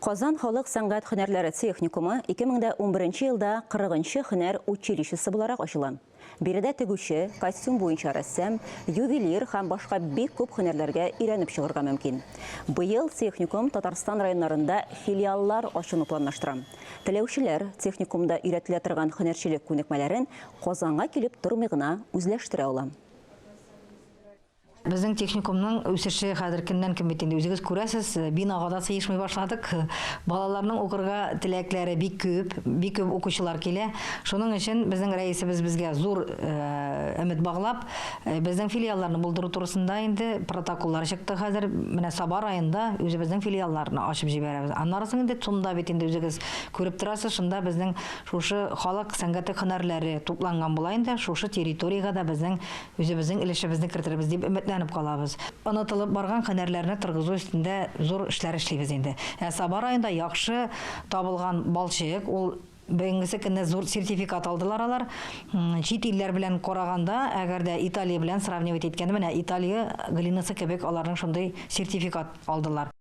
Казан халык сәнгать һөнәрләре техникумы 2011 елда 40 нчы һөнәр училищесы буларак ачыла. Биредә тегүче, костюм буенча рәссам, ювелир һәм башка бик күп һөнәрләргә өйрәнеп чыгарга мөмкин. Быел техникум Татарстан районнарында филиаллар ачуны планлаштыра. Теләүчеләр техникумда өйрәтелә торган һөнәрчелек күнекмәләрен Казанга килеп тормый гына үзләштерә ала. Безнең техникумның үсеше хәзер көннән көн бит инде үзегез күрәсез, бинага да сыешмый башладык. Балаларның укырга теләкләре бик күп, бик күп укучылар килә. Шуның өчен безнең рәисебез безгә зур өмет баглап, безнең филиалларны булдыру турысында инде протоколлар чыкты хәзер. Менә Саба районында үзебезнең филиалларны ачып җибәрәбез. Аннары соң инде ЦУМда бит инде үзегез күреп торасыз, шунда безнең шушы халык сәнгате һөнәрләре тупланган була инде. Шушы территориягә дә безнең Үзебезнең өлешебезне кертербез дип өметләнеп калабыз. Онытылып барган һөнәрләрне торгызу өстендә зур эшләр эшлибез инде. Ә Саба районында яхшы табылган балчык, ул бүгенгесе көнне зур сертификат алдылар алар. Чит илләр белән караганда, әгәр дә Италия белән сравнивать иткәндә, менә Италия глинасы кебек аларның шундый сертификат алдылар.